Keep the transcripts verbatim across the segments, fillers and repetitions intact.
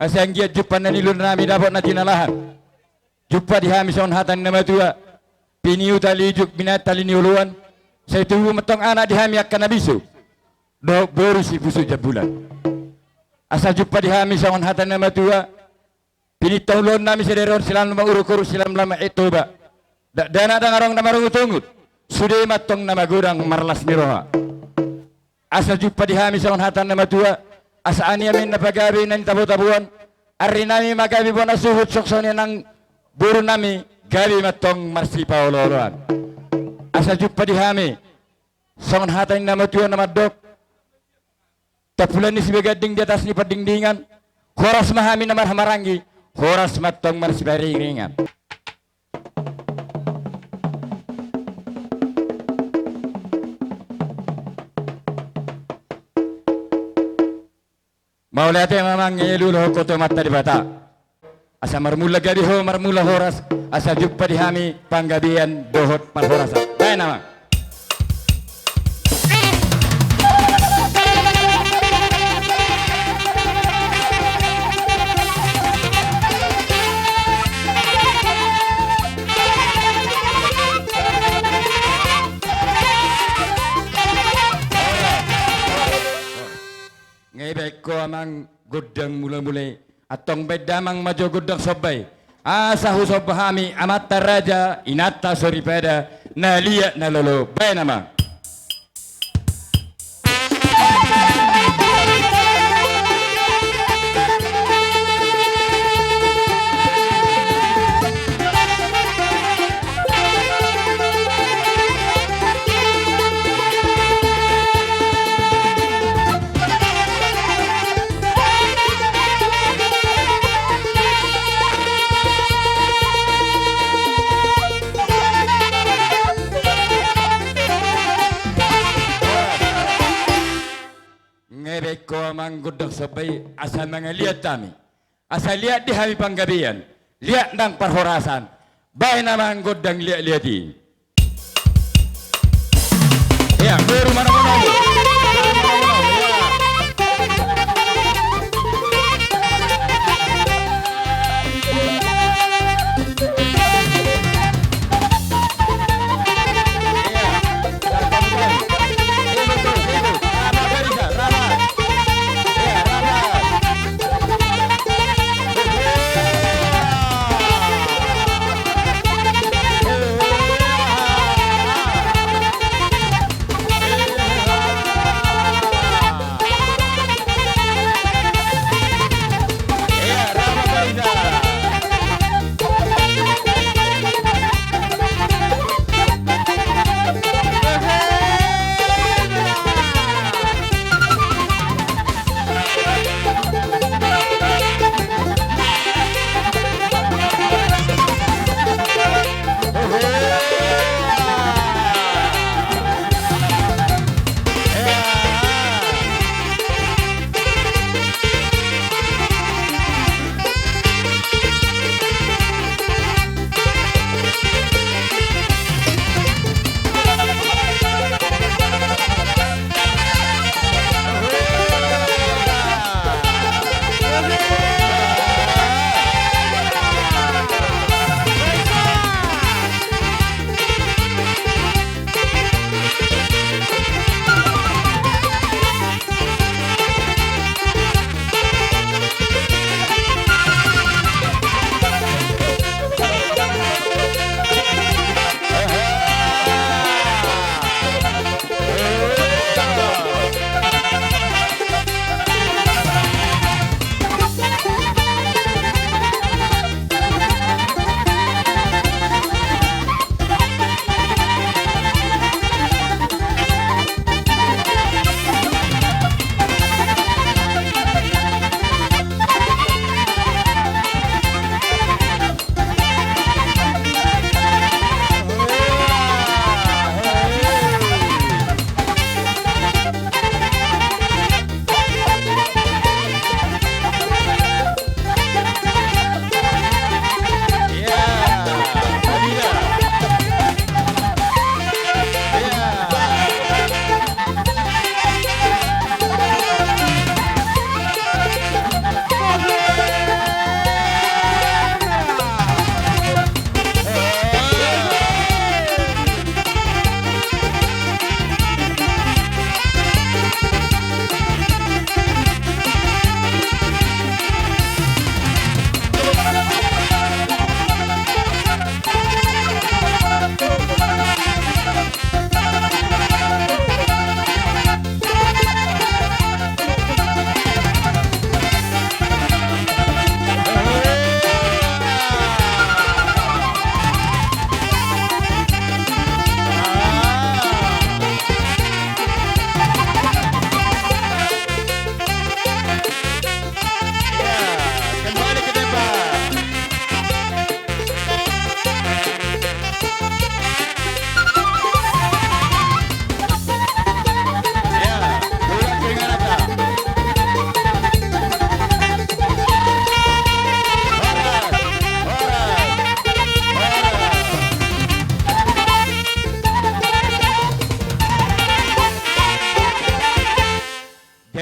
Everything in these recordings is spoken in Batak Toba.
Asa anggiat jumpa na niluluan nami dapot na tinalahan. Jumpa di hami songon hata ni na matua: Piniu tali ijuk, binahen tali ni oloan. Sai tubu ma antong anak di hami angka na bisuk dohot boru si pusuk jambulan. Asa jumpa di hami songon hata ni na matua: Pinintong ulaon nami sadari on, silam lama uruk-uruk, silam lama i Toba. Dakdanak ndang adong na marungut-ungut, sude ma antong na magodang marlas ni roha. Asa jumpa di hami songon hata ni na matua: Asa ani ami na pagabe na nitabo-taboan, ari nami ma gabe bona suhut, songon i nang boru nami gabe ma antong marsipaolo-oloan. Asa jumpa di hami songon hata ni na matua na mandok: Tampulan ni sibaganding di atas ni pandingdingan, horas ma hami na marhahamaranggi, horas ma antong marsiparing-iringan. Mauliate ma amang, ngolu dohot Amanta Debata. Asa marmula gabe ho, marmula horas, asa jumpa di hami panggabean dohot parhorasan. Baen amang. Nga ibaen ho amang gondang mulamula i. Antong baen damang ma jo gondang somba i, asa husomba hami amanta raja, inanta soripada, na liat na lolo. Baen amang. Nga ibaen ho amang gondang somba i, asa mangaliat hami. Asa liat di hami panggabean, liat nang parhorasan. Baen amang gondang liat-liat i. Ia, boru ma na manomu.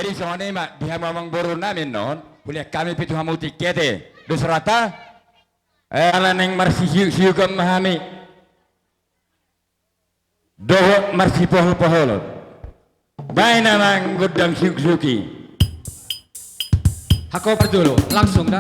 Jadi songon i ma di hamu amangboru nami annon, hulean hami pitu hamu tingki, ate. Dos rohanta. Eh, ala naeng marsisiuk-siukan ma hami dohot marsipohol-poholon. Baen amang gondang siuk-siuk i. Hako parjolo, langsung da.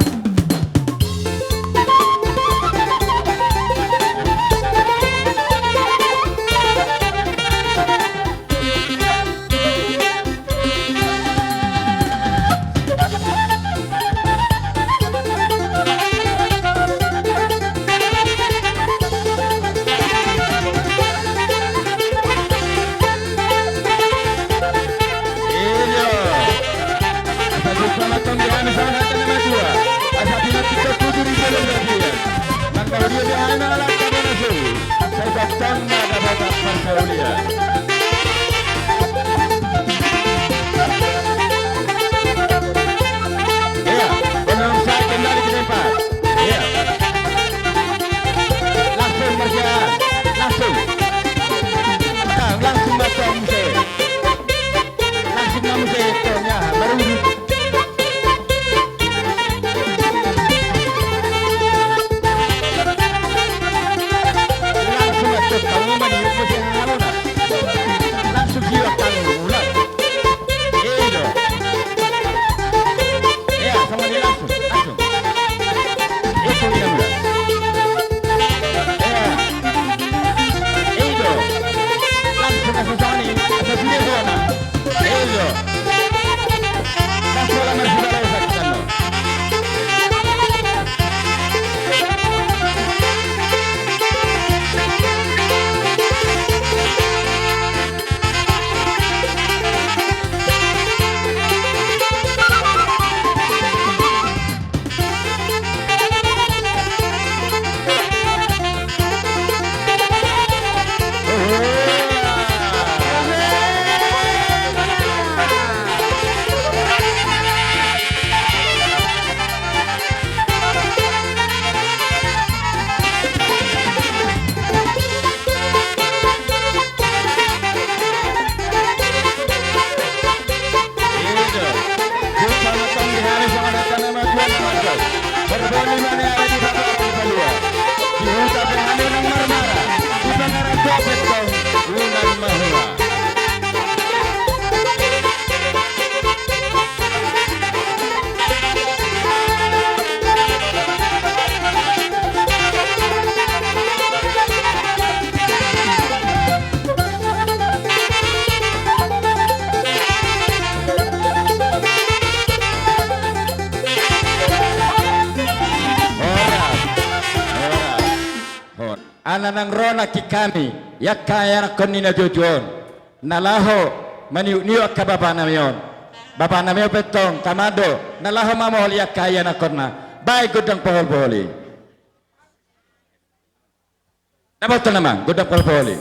Asa jumpa ma tong di hami songon hata ni na matua. Asa pinantikhon tutu di jolo bagian. Mangkaudia di hami mangalangka di na suhi. Sai tongtong ma dapotan parsaulian. Iya, belum saya kembali ke tempat. Iya. Langsung marsiahaan. Langsung. Langsung ma tong muse. Langsung ma muse tong, ya, baru duduk. Langsung ma tong, kamu mani muse halona. Langsung jiwa kamu mulai. Iya, do. Iya, sama dia langsung, langsung. Itu dia, do. Iya. Iya, do. Langsung kasih sama nih, kasih dia, do. Iya, do. Langsung lamar sudah lewat sana. Iya, do. Jumpa ma tong di hami songon hata ni na matua, na matua. Berbonding ma ni ari di bagaran palua. Di huta pe hami unang marmara. Di pangaran dope tong unang mahua. Horas, horas, horas. Ala naeng ro nangkin hami, angka ianakhon ni na tuatua on. Na laho maniukniuk angka bapanami on. Bapanami on pe tong, tama do, na laho mamoholi angka ianakhonna. Baen gondang pohol pohol i. Dapotan amang, gondang pohol pohol i.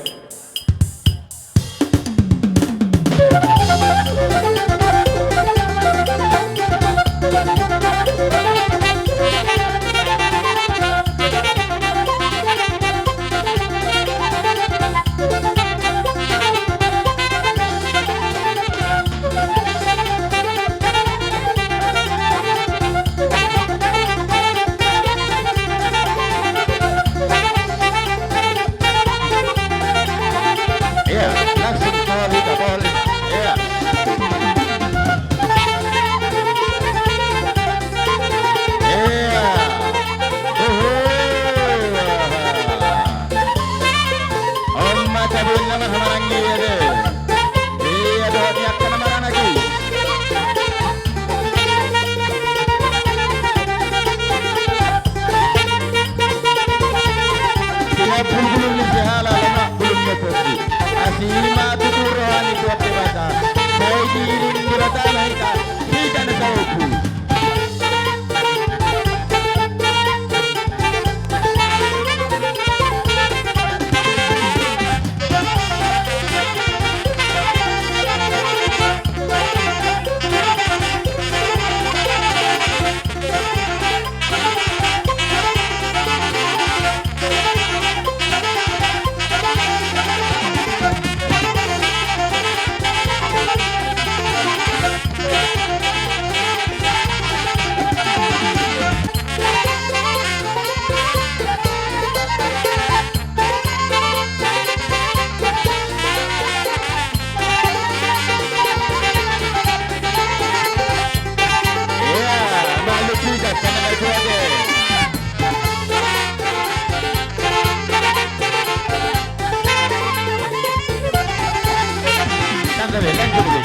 Lanjut, lanjut, lanjut.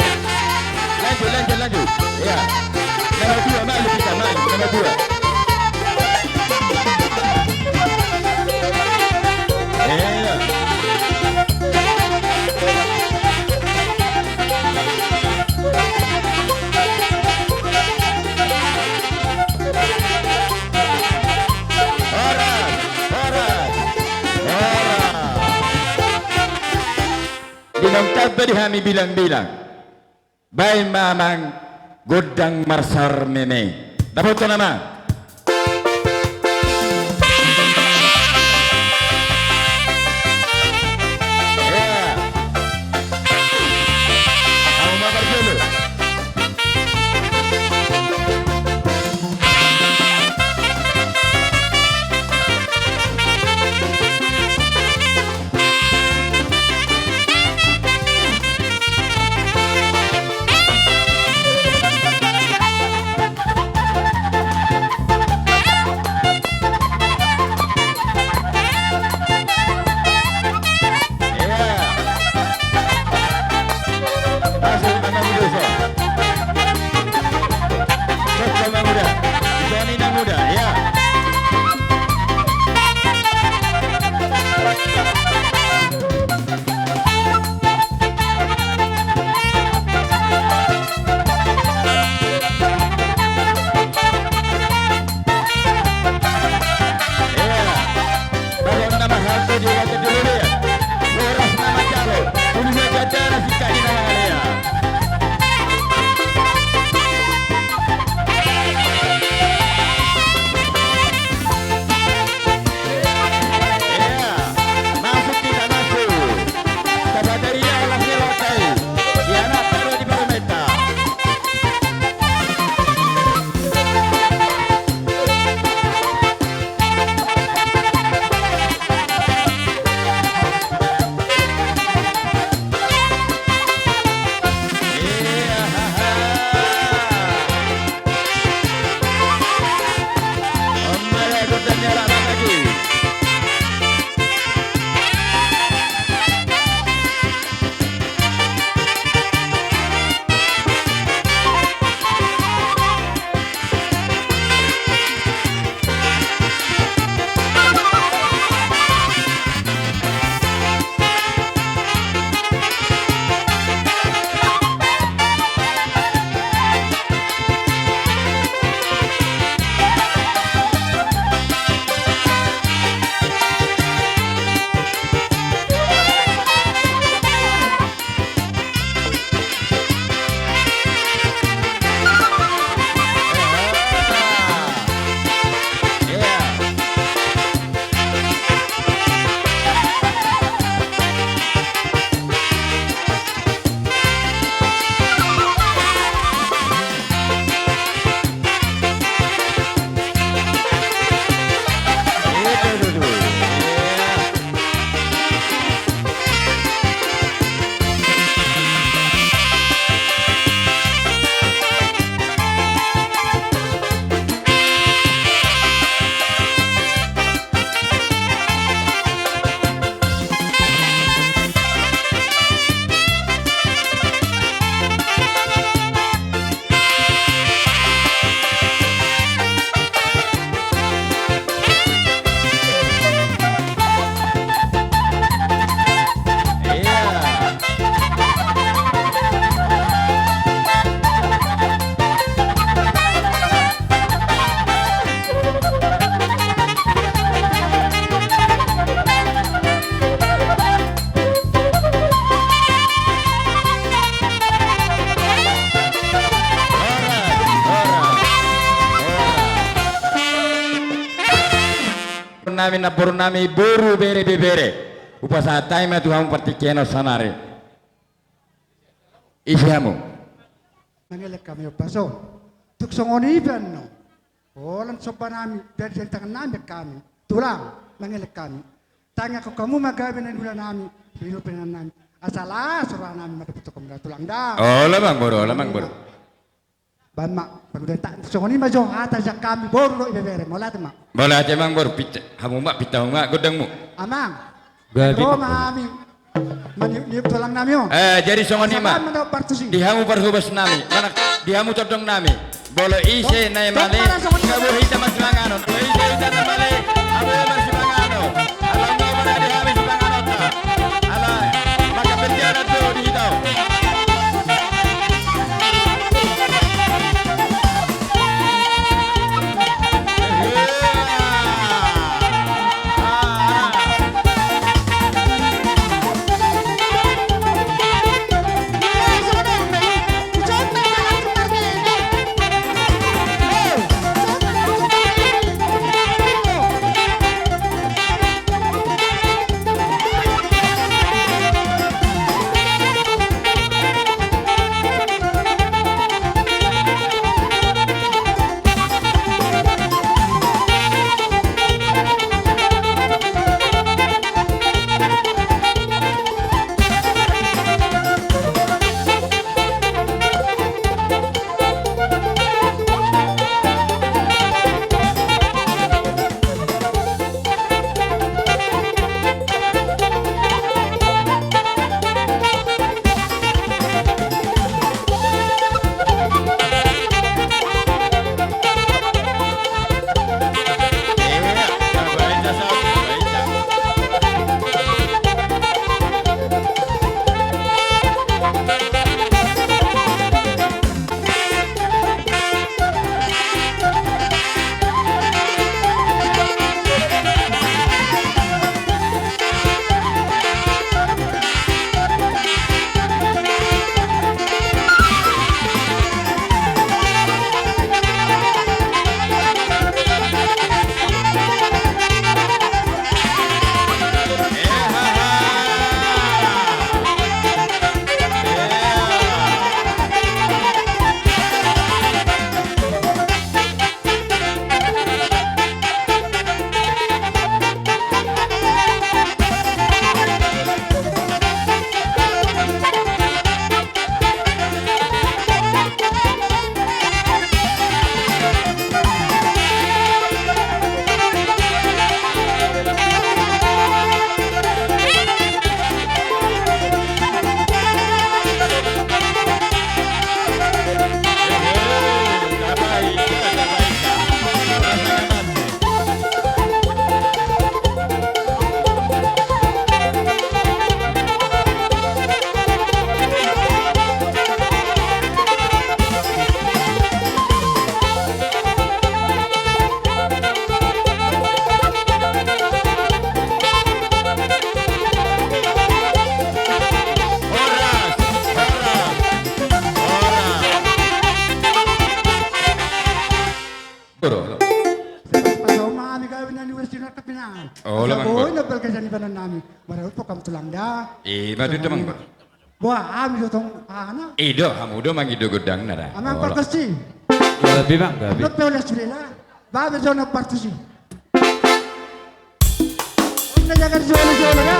Lanjut, lanjut, lanjut. Iya. Nomor dua, maju kita, maju. Nomor dua. Iya. Horas, horas, horas. Di naung tamba di hami bilang-bilang. Baen ma amang gondang marsaor meme. Dapothon amang. Iya. Ahu ma parjolo. Nami, namboru nami, boru, bere, ibebere. Hupasahat hami ma tu hamu partingkian on saonari. Ise hamu? Mangelek hami ombas on. Tung songon i pe annon. Holan somba nami, dari, dari tangan nami hami. Tulang, mangelek hami. Tangiangkon hamu ma gabe na niula nami, pinangidoan nami. Asa las roha nami mandapothon hamu da tulang da. Olo amang boru, olo amang boru. Baen ma, pangudanta, songon i ma jo hata sian hami boru dohot ibebere, mauliate ma. Mauliate amang boru, pinta, hamu ma, pinta hamu ma gondangmu. Amang. Gabe. Ro ma hami. Mani, ni tulang nami on. Eh, jadi songon i ma. Sahat ma dohot partusi. Di hamu parhobas nami, manang di hamu tondong nami. Molo ise na male, tong, tong, tong, tong, tabo hita marsipanganon. Molo ise hita na male, tabo hita marsipanganon. Ala nunga marade hami sipanganonta. Ala, maka berjalan tu di hita. Horas, horas, horas. Guru. Pasahat ma hami gabe na niula sinarkap inang. Olo, Amang Guru. Boi na balga sani banan nami. Maraut pokam tulang da. I ma tutu, Amang Guru. Boha, hami do tong, aha na? I do, hamu do mangido gondang na da. Amang partusi. Gabe, Amang, gabe. Dope olas sude na. Babe jona partusi. Om na jagar jolo jolo da.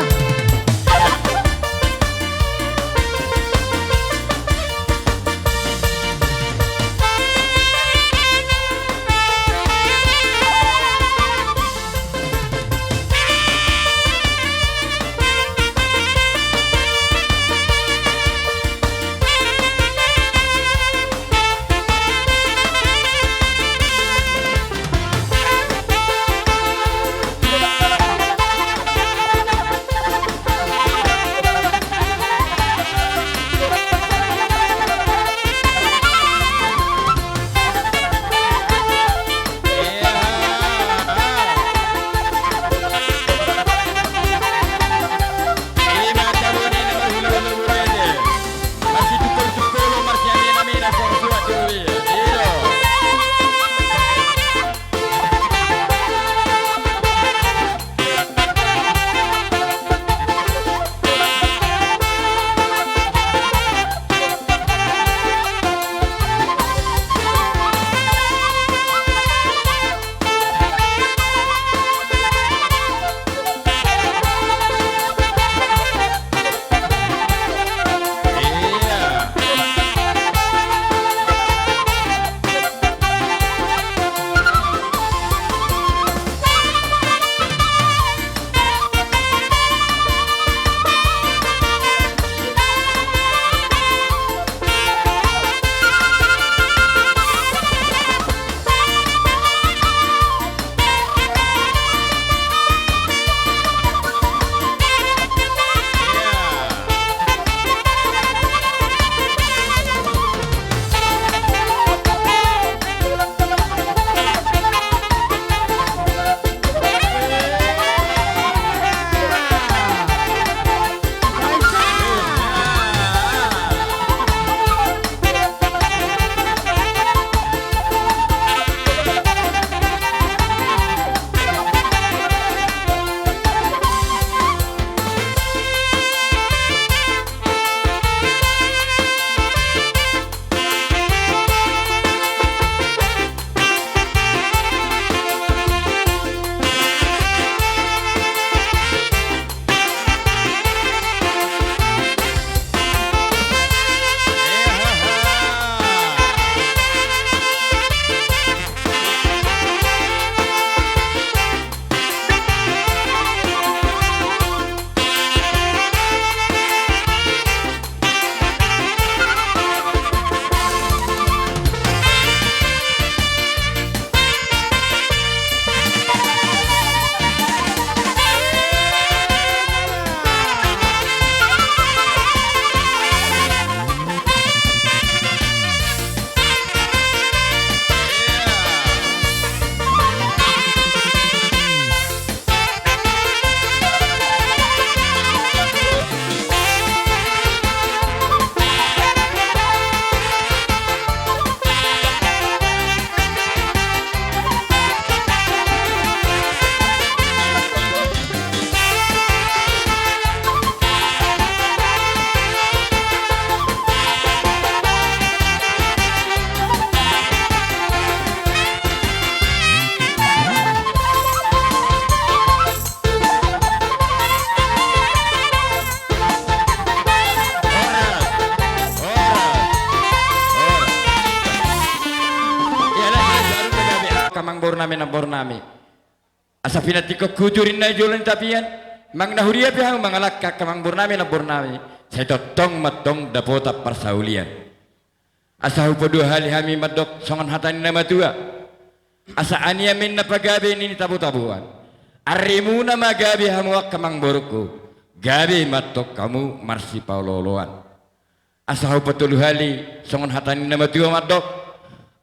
Boru nami, namboru nami. Asa pinantikhon hujur ninna i jolo ni tapian, manang na huria pe hamu mangalangka, angka amangboru nami, namboru nami, sai tongtong ma antong dapotan parsaulian. Asa hupadua hali hami mandok songon hata ni na matua: Asa aniami na pagabe nini tabo-taboan, arrimuna ma gabe hamu angka amangborungku, gabe ma antong hamu marsipaolo-oloan. Asa hupatolu hali songon hata ni na matua mandok: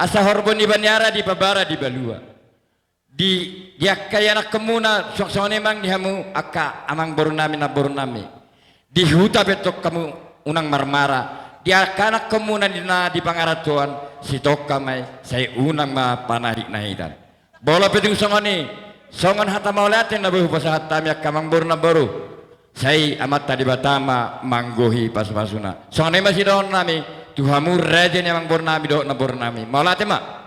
Asa horbo ni baniara dipabara di banua. Di, di angka ianakkonmuna suang songon i ma di hamu angka amangboru nami, namboru nami. Di huta pe antong hamu unang marmara. Di angka anakkonmuna na di pangarantoan, sitongka ma i, sai unang ma panahit-nahitan. Molo pe tung songon i, songon hata mauliate na boi hupasahat hami angka amangboru, namboru, sai Amanta Debata ma manggohi pasu-pasuna. Songon i ma sidohonon nami tu hamu raja ni amangboru nami dohot namboru nami. Mauliate ma.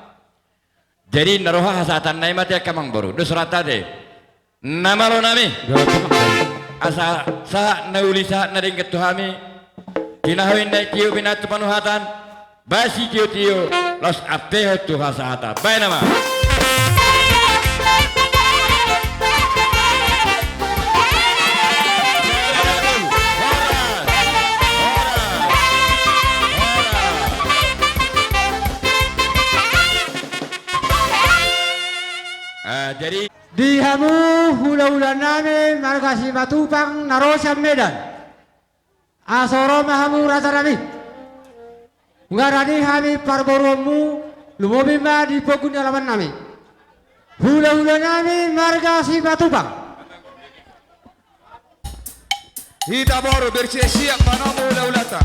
Jadi na roha hasahatan nai ma te angka amangboru. Dos rohanta te. Na malo nami. Asa sahat na uli, sahat na denggan tu hami. Tinahu inna i, tiop inna tu panuhatan. Bahen sitio-tio, laos ampehon tu hasahatan. Bahen nama. Ah, jadi di hamu hula-hula nami marga Simatupang na ro sian Medan. Asa ro ma hamu raja nami. Huarani hami parboruonmu, lumobi ma di pogu ni alaman nami. Hula-hula nami marga Simatupang. Hita boru bersiap-siap manomu hula-hulanta.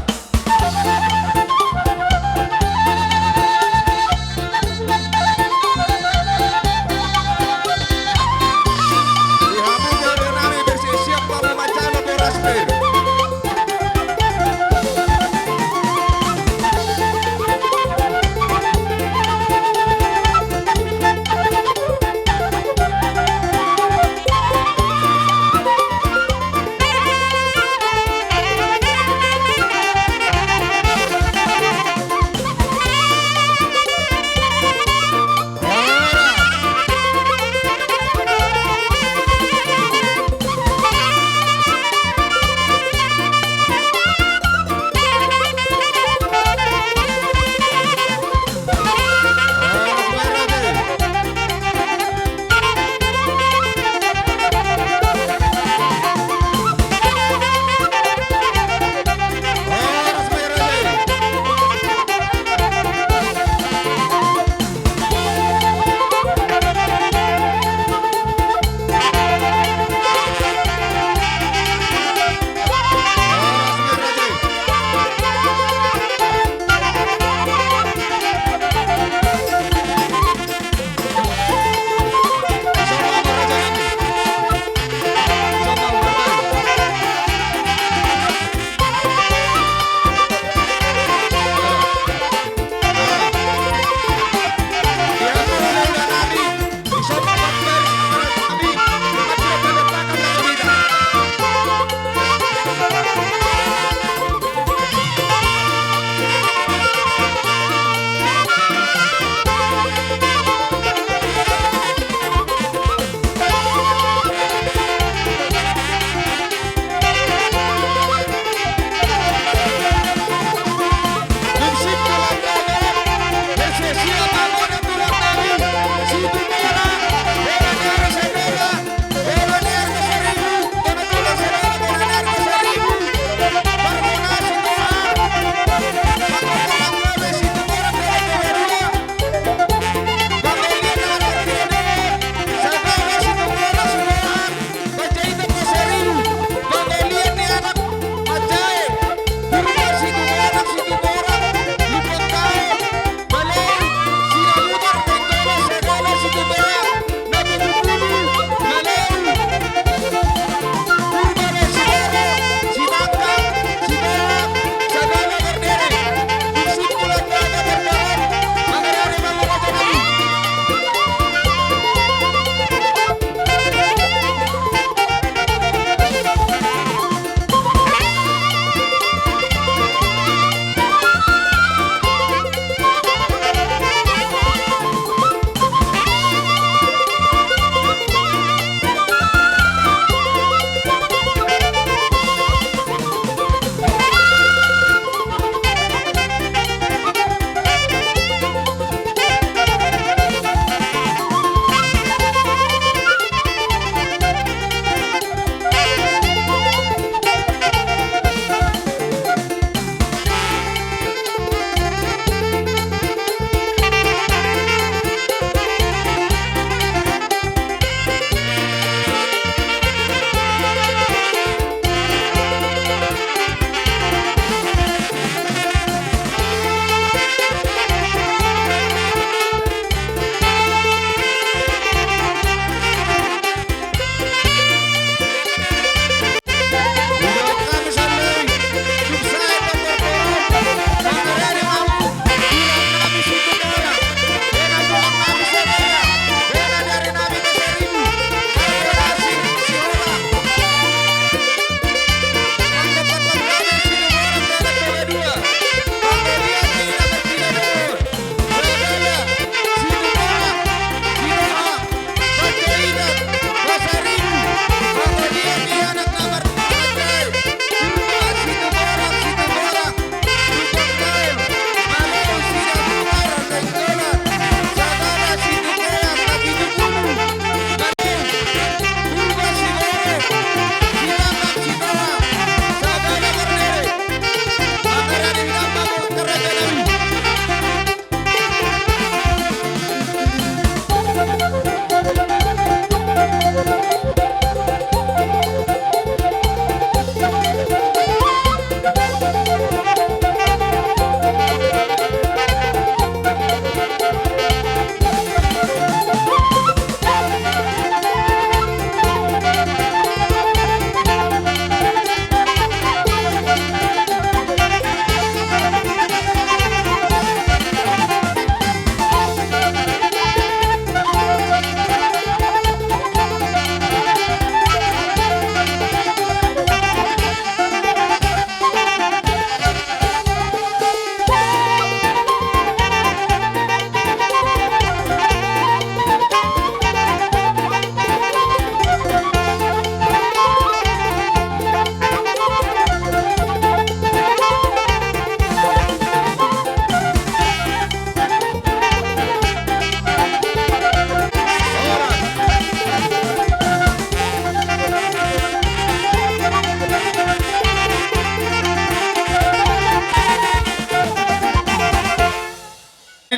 Di hamu boru nami bersiap-siap ma manjalo boras pe.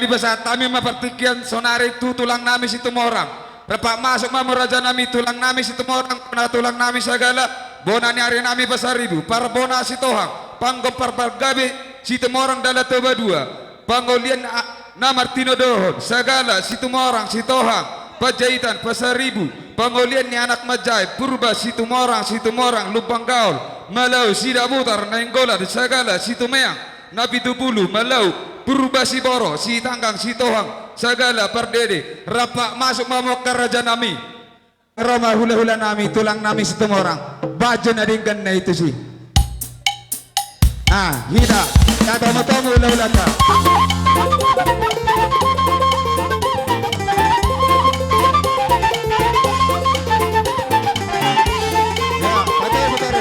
Dipasahat hami ma partingkian sonari tu tulang nami Situmorang. Rap masuk ma hamu raja nami tulang nami Situmorang, bona tulang nami Sagala, bona ni ari nami Pasaribu, parbona Sitohang, panggompar pargabe Situmorang Dalan Toba Dua, pangolian a-, na martinodohon, Sagala, Situmorang, Sitohang, Panjaitan, Pasaribu, pangolian ni anak manjae, Purba, Situmorang, Situmorang, Lumban Gaol, Malau, Sidabutar, Nainggolan, Sagala, Situmeang, Napitupulu, Malau, Purba, Siboro, Sitanggang, Sitohang, Sagala, Pardede, rap masuk ma hamu angka raja nami. Ro ma hulahula nami, tulang nami Situmorang, bahen jo na denggan na i tusi. Ah, hita, tatomutomu hulahulanta. Ya, ate, putar.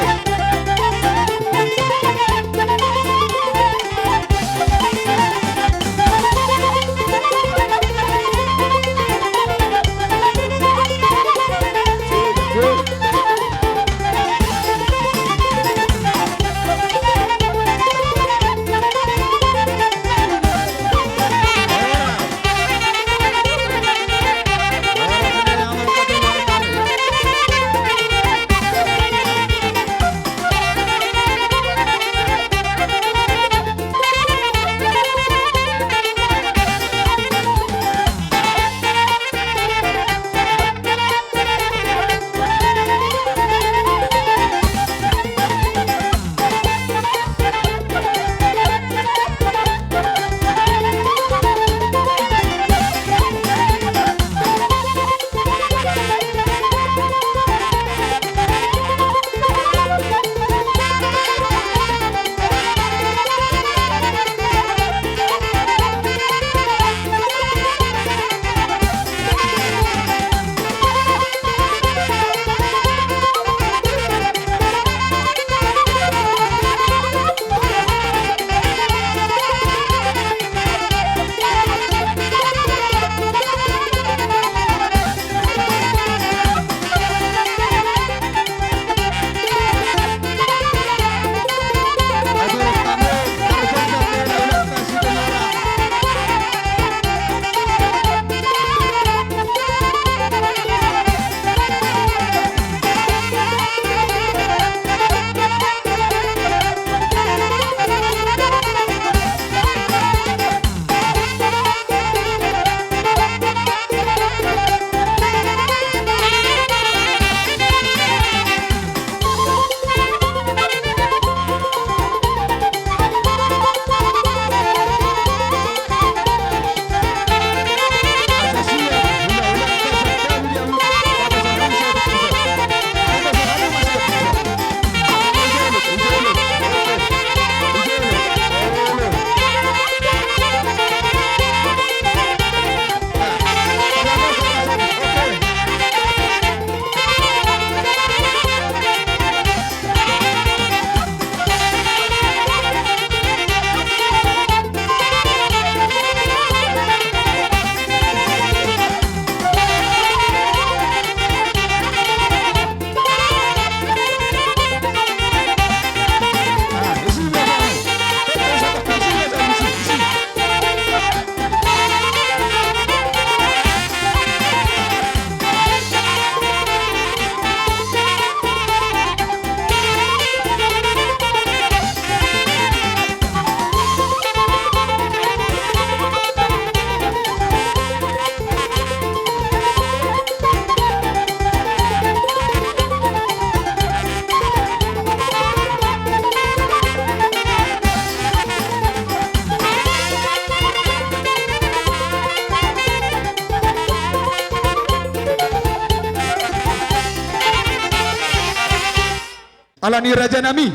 Alani raja nami,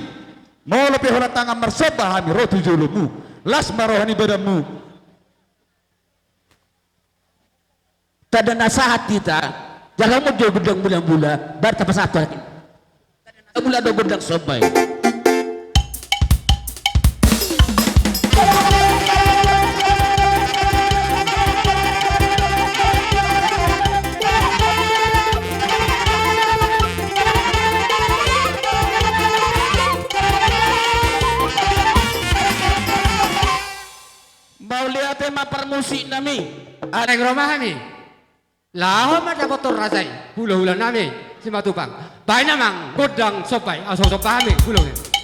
molo pe holan tangan marsomba hami ro tu jolomu, las ma roha ni badanmu. Tanda na sahat hita, jala molo gondang mula-mula, baru tapasahat tu anak i. Tanda na mula do gondang somba i. Mauliate ma parmusiknami. Naeng ro ma hami. Laho ma dapothon raja i hulahula nami Simatupang. Baen amang gondang somba i, asa somba hami hulahula.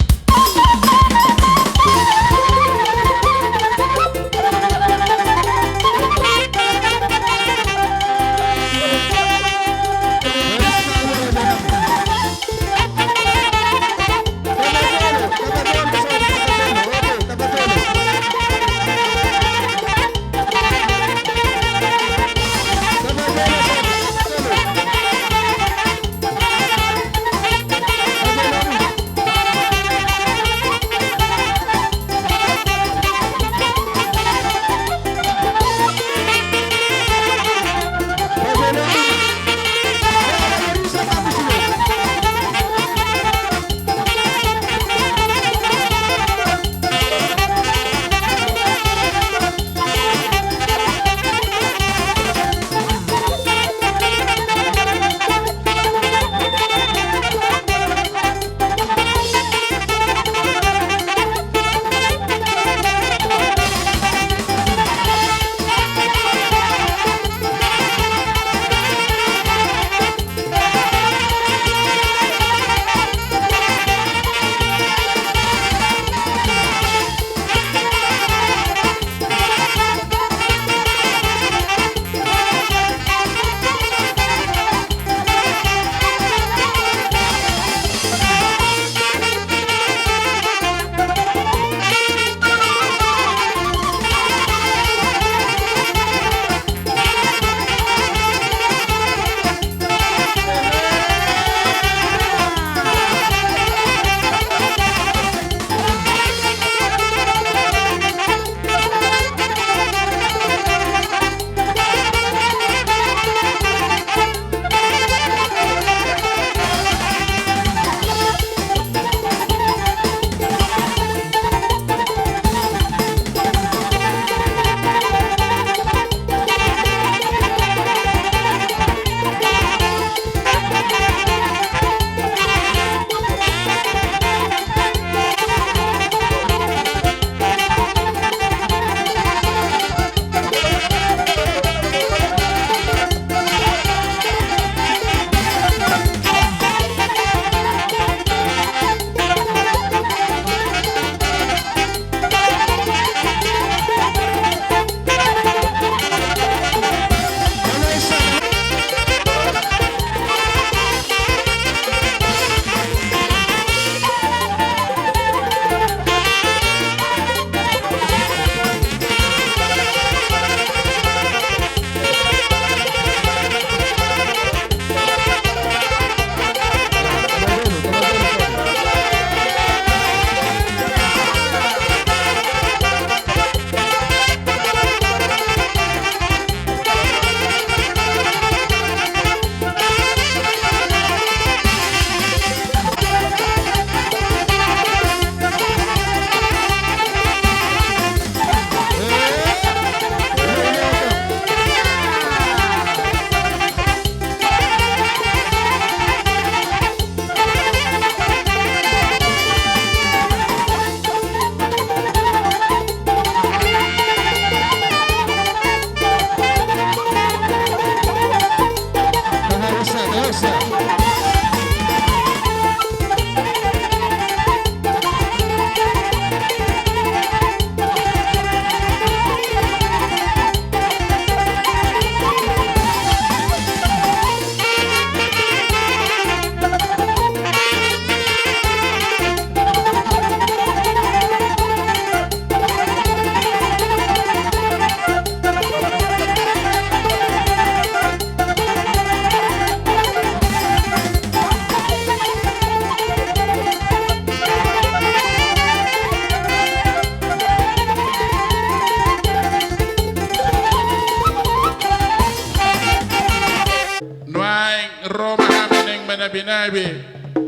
Nuaeng ro ma hami naeng manabi-nabi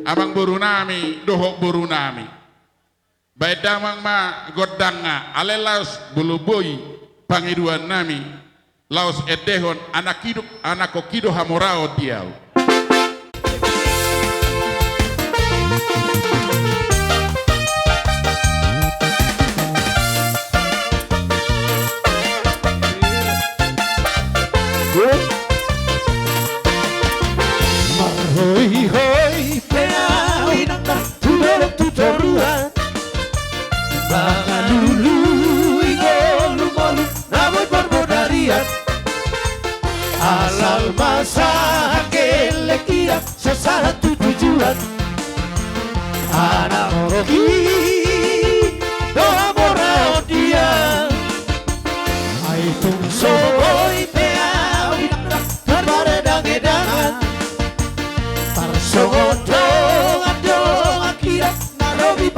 amangboru nami dohot boru nami. Baen damang ma gondangna, alai laos molo boi pangidoan nami, laos endehon, anakkon i do, anakkon i do hamoraon di ahu.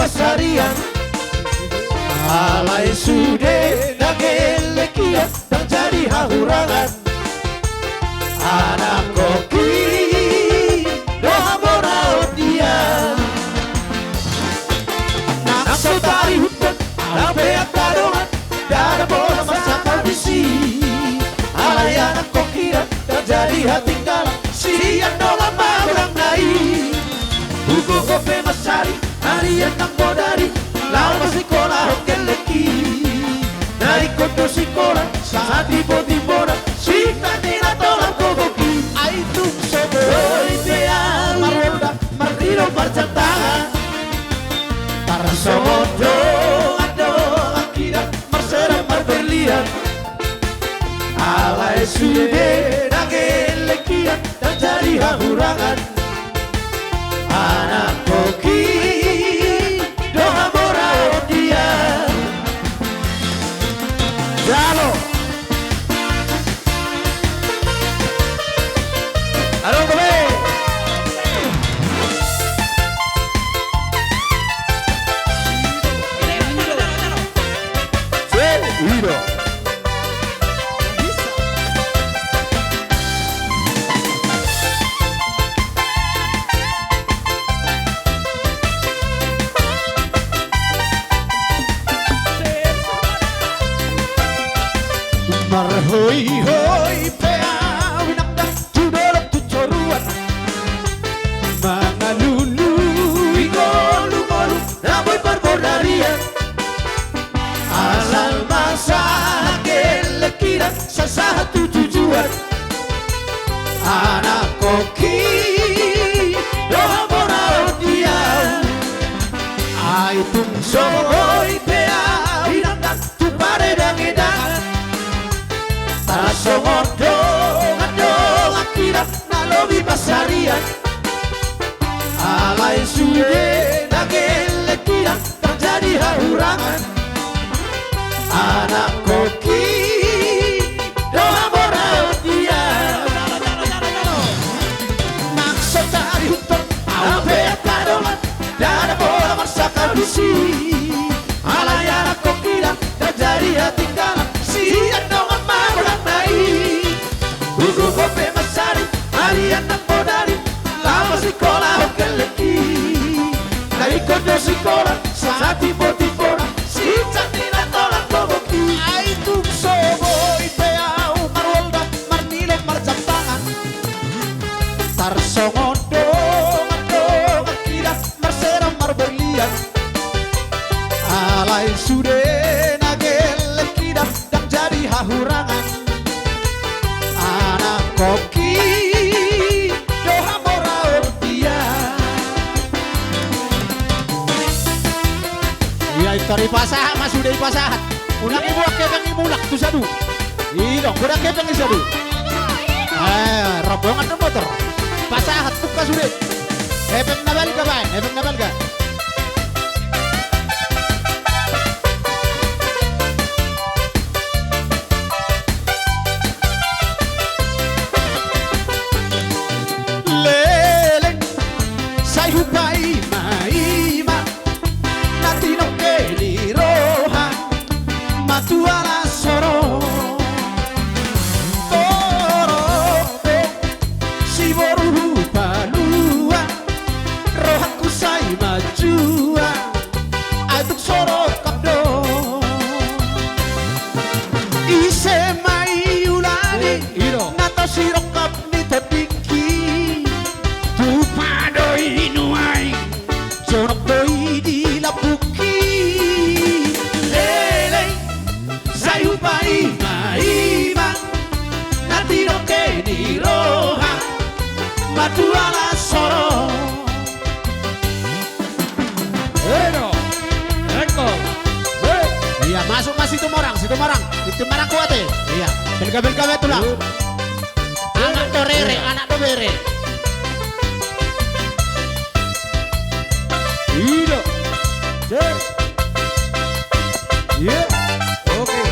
sarian. Alai sude na gelleng hian, ndang jadi hahurangan. Anak koki do hamoraon dia. Nang so tarihuthon au pe angka dongan, ndada pola marsakabisi. Alai anak koki ndang jadi hatinggalan sian dongan magodang na i. Hugogo pe mansari arian nang bodari, laho masikola hon gellengki. Na ingkon do sikola sahat timbo-timbona, sintang ni na tola gogoki. Ai tung so boi pe au marolda, marlilo marjangtangan. Tarsongon dongan-dongan hita marsedam marberlian. Alai sude na gelleng hian, ndang jadi hahurangan. Anak koki do hamoraon dia. Jalo. Adong dope. Ido. Marhoihoi pe au inang, ndang tu dolok tu toruan, mangalului ngolu-ngolu na boi parbodarian. Asal ma sahat gelleng hian, sahat tu tujuan. Anak koki do hamoraon dia. Ai tung so boi pe au inang, ndang tu paredangedangan. Tarsongon dongan-dongan hita na lobi pansarian. Alai sude na gelleng hian, ndang jadi hahurangan. Anak koki do hamoraon dia. Nang so tarihuthon au pe angka dongan, ndada pola marsakabisi. Alai anak koki ndang jadi hatinggalan sian dongan magodang na i. Hugogo pe mansari arian nang bodari, laho masikola hon gellengki. Na ingkon do sikola sahat timbo-timbona, sintang ni na tola gogoki. Ai tung so boi pe au marolda, marlilo marjangtangan. Tarsongon dongan-dongan hita marsedam marberlian. Alai sude na gelleng hian, ndang jadi hahurangan. Anak koki do hamoraon dia. Ia, intor ipasahat ma sude, ipasahat. Unang iboan hepeng i mulak tu sadu. Ido, godang hepeng i sadu. Eh, rombongan do motor. Pasahat buka sude. Hepeng na balga baen, hepeng na balga. Leleng, sai hupaima-ima na tinongke ni roha, ma tu alas oro. Torop do siboru hupalua, rohangku sai manjua, ai tung so rongkap do. Ise ma i ulali, ido, na tau sirongkap ni tondingki. Tupa do i nuaeng, jonok do i di lambungki. Leleng, sai hupaima-ima na tinongke ni roha, ma tu alas oro. Eno. Eko. He. Ia, masuk ma Situmorang, Situmorang. Situmorang kuat e. Ia. Balga, balga ma tulang. Anak do rere, anak do bere. Ido. Cek. Ia. Oke.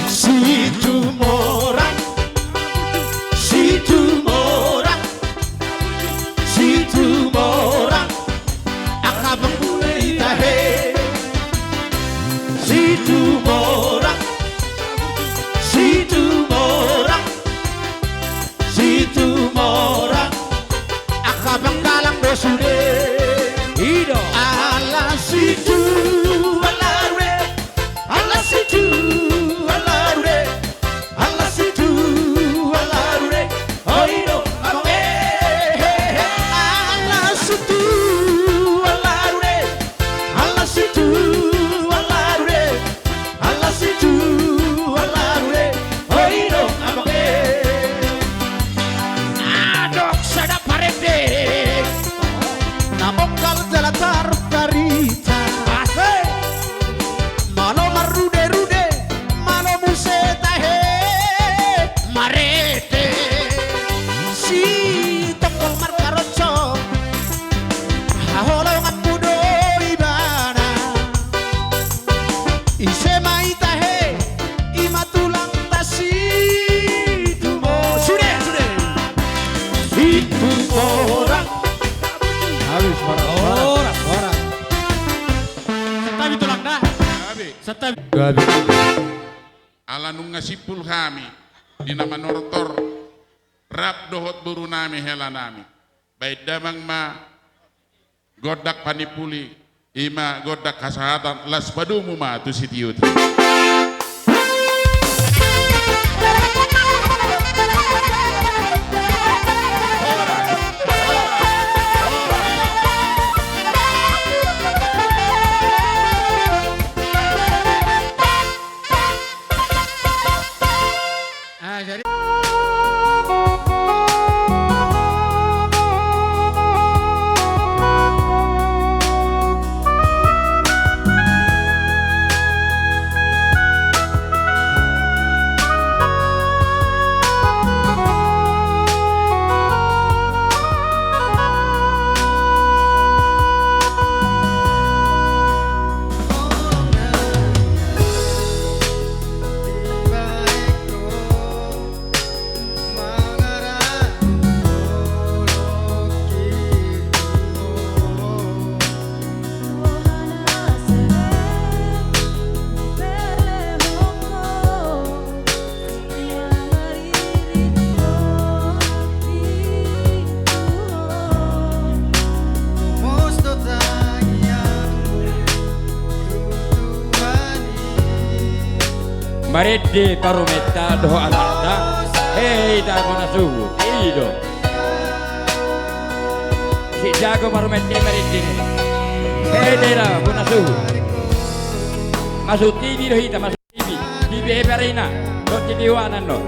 Situmorang. Situmorang. Situmorang. Gabe. Santabi. Gabe. Ala nunga simpul hami di na manortor rap dohot boru nami hela nami. Baen damang ma gondang panimpuli, i ma gondang hasahatan, las padomu ma tu sitio-tio. Ah, jadi. Marende parumenta dohot anakta, hehe hita bona suhut, i do. Si jago parumenta i marende. Hehe hita bona suhut. Masuk T V do hita, masuk T V. T V Eberina, dohot T V Oanan do.